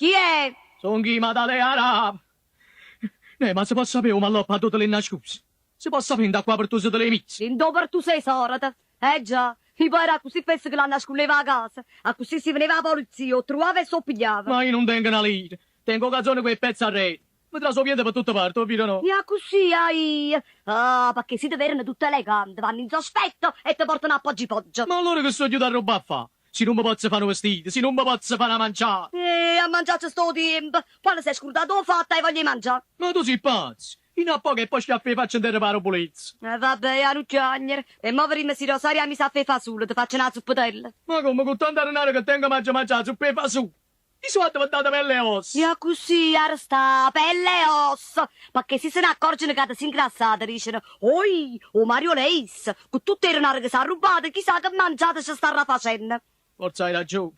Chi è? Song'io Matalè Araba. Neh, ma se po' sapè 'o malloppo addò te l'hê nascuso? Se po' sapè 'int'a qua' pertuso te l'hê miso? Dint' 'o pertuso 'e sòreta. Eh già, io po' ero accussì fesso che l'annascunneva 'a casa, accussì si veneva 'a polizia 'o truvava e s' 'o pigliava. Ma io nun tengo na lira, tengo 'o cazone cu 'e pezze arreto. Me trase 'o viento pe tutte parte, 'o vide o no? E accussì aie. Ah, pecché si te vereno tutte elegante, vanno in sospetto e te portano a Poggi Poggio. Ma allora che so' ghiuto a rrubbà a fà? Si nun me pozzo fà nu vestito, si nun me pozzo fà na mangiata. Eh, a mangià ce sta 'o tiempo. Quanno s'è scurdato 'o fatto, hai voglia 'e mangià. Ma tu sì pazzo! Io a poco e poi schiaffo 'e faccia 'nterra p' 'a rubulezza. E va be', ja nun chiagnere. E mo vedimmo si Rosaria ha miso a fa 'e fasule, te faccio na zuppetella. Ma comme, cu tanta denaro che tengo m'aggia mangià 'a zuppa 'e fasule? Io so' addeventata pelle e ossa! E accussì ha restà, pelle e ossa! Pecché si se n'accorgeno ca te si 'ngrassata, diceno, Oi, 'o mariuolo è isso, cu tutt' 'e denare che s'ha arrubbato, chisà che mangiata ce starrà facenno. Forze hai ragione.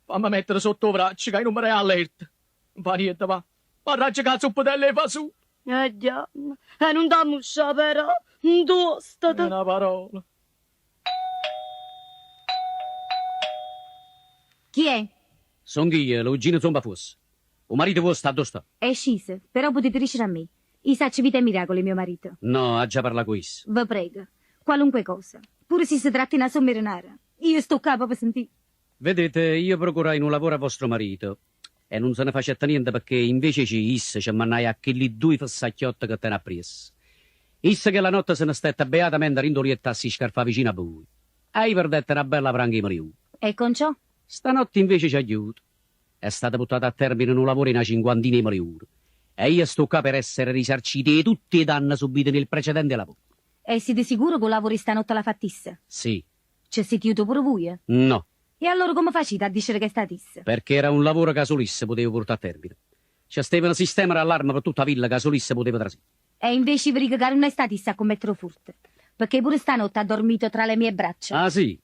Famme mettere sotto 'o vraccio ca io nun me dai allerta. Nun fa niente, va. M'arraggio cu 'a zuppetella 'e fasule. E ghiammo. E nun t'ammuscià però, 'ntuostate. È na parola. Chi è? Songh'io, Luigino Zombafuosso. 'O marito vuosto addò sta? È sciso, però putite dicere a me. Io saccio vita e miracoli 'e mio marito. No, aggia parlà cu isso. Ve prego, qualunque cosa, pure si se tratta 'e na somma 'e denare, io sto ccà pe ve sentì. Vedete, io procurai nu lavoro a vostro marito e nun se ne facette niente pecché invece 'e ce ji isso ce mannaje a chilli duje fessacchiotte che tene appriesso. Isso chella notte se ne stette beatamente dint' 'o lietto a si scarfà vicino a vuje. E io perdette na bella vranga 'e meliune. E con ciò? Stanotte invece c'è ghiuto. È stato purtato a termine nu lavoro 'e na cinquantina 'e meliune e io sto ccà per essere risarcito 'e tutt' 'e danne subite nel precedente lavoro. E site sicuro che 'o lavoro 'e stanotte l'ha fatto isso? Sì. Ce site juto pure vuje? No. E allora comme facite a dicere che è stato isso? Perché era un lavoro ca sul isso puteva purtà a termine. Ce steva nu sistema d'allarme pe tutta 'a villa ca sul isso puteva trasì. E invece vi dico ca nun è stato isso a commettere 'o furto, pecché pure stanotte ha dormito tra le mie braccia. Ah sì?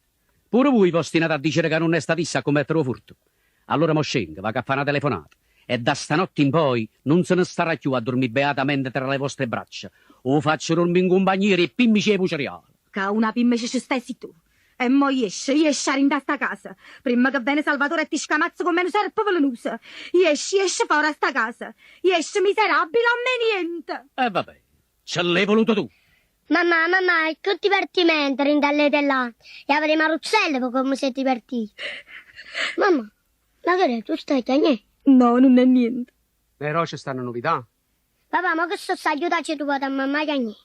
Pure vui v'ostinate a dicere ca nun è stato isso a commettere 'o furto? Allora mo scengo, vaco a fà na telefonata e da stanotte in poi nun se ne starrà cchiù a durmì beatamente tra le vostre braccia. 'O faccio durmì 'ncumpagnia d' 'e pimmice 'e Puceriale. Ca una pimmece ce stai si tu. E mo jesce, jesce 'a dint' 'a sta casa, primma che vene Salvatore e ti scamazza comme nu serpe velenuso. Jesce, jesce fora 'a sta casa. Jesce miserabile, omme 'e niente! E va bene, ce l'hê voluto tu! Mammà, mammà, e che divertimento dint' all'ete là. E a vedè Maruzzella pe comme s'è divertita. Mammà, ma che d'è, tu stai chiagnenno? No, nun è niente. Però ce stanno novità? Papà, mo che so sagliuta aggio truvato a mammà chiagnenno.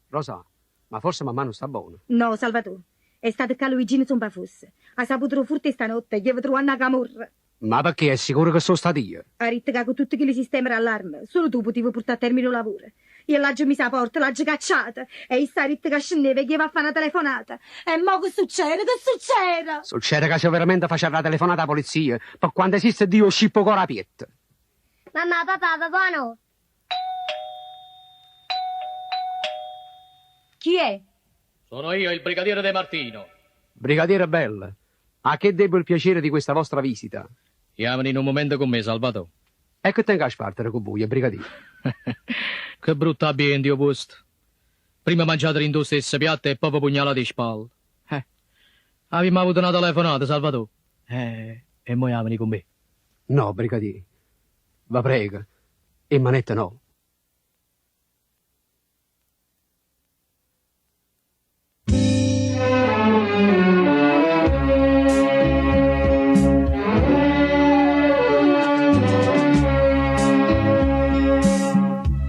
Rosà, ma forse mammà nun sta bona? No, Salvatò, è stato ccà Luigino Zompafosse. Ha saputo d' 'o furto 'e stanotte e ghieva truvanno 'a camorra. Ma pecché è sicuro che so' stato io? Ha ditto ca cu tutte chilli sisteme d'allarme, solo tu putive purtà a termine 'o lavoro. Io l'aggio miso 'a porta, l'aggio cacciata e isso ha ditto ca scenneva e ghieva a fà na telefonata. E mo che succede? Che succede? Succede ca si overamente faciarrà 'a telefonata 'a polizia, pe quanto esiste Dio 'o scippo 'o core 'a pietto. Mammà, papà, ve buonanotte. Chi è? Sono io, il brigadiere De Martino. Brigadiere bello, a che debbo il piacere di questa vostra visita? Jammo in un momento con me, Salvatò. E che tengo 'a spartere cu vuje, brigadì? Che brutto ambiente 'o vuosto. Primma mangiate dint' 'o stesso piatto e poi ve pugnalate 'e spalle. Eh. Avimmo avuto na telefonata, Salvatò. Eh, e mo jammo con me. No, brigadì. Ve prego. 'E manette no.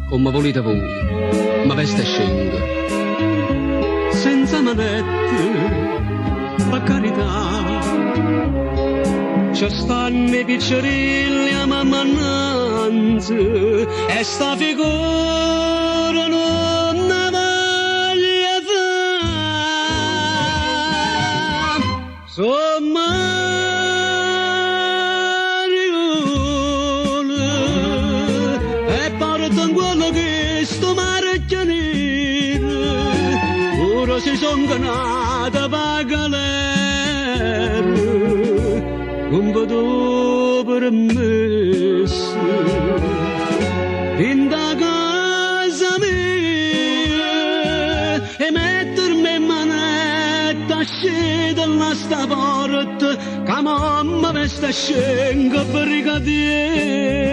Comme vulite vuje, me vesto e scengo. Senza manette, pe carità. Ce stanno 'e piccerilli 'a mamma annanze e sta figura nun 'a voglio fa. So' mariuole e porto 'ncuollo chistu mare cchiù niro, pure si songo nato p' 'a galera, nun ve do permesso dint' 'a casa mia 'e metterme 'e manette a. ascì da sta porta, che mamma me sta scendo brigadiere.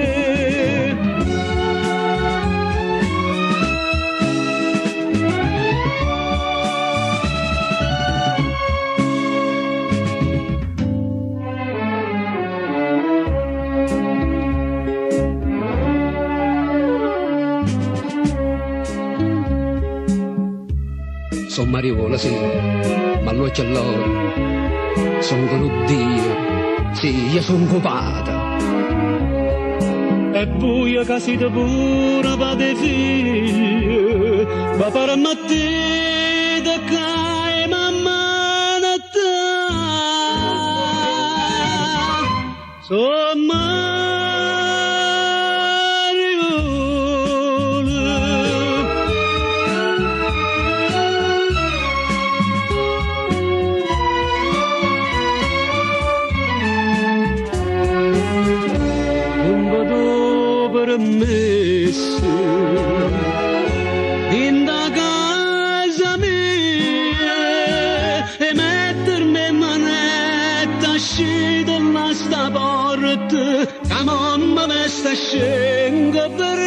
Sono mariola, sì, ma lui c'è loro. Sono con Dio, sì, io sono copata. E buio che siete pure padre figlio, ma permettete che mamma Sono permesso in da casa mia e mettermi in manetta uscì dalla sta porta che mamma me sta scendo brigadiere.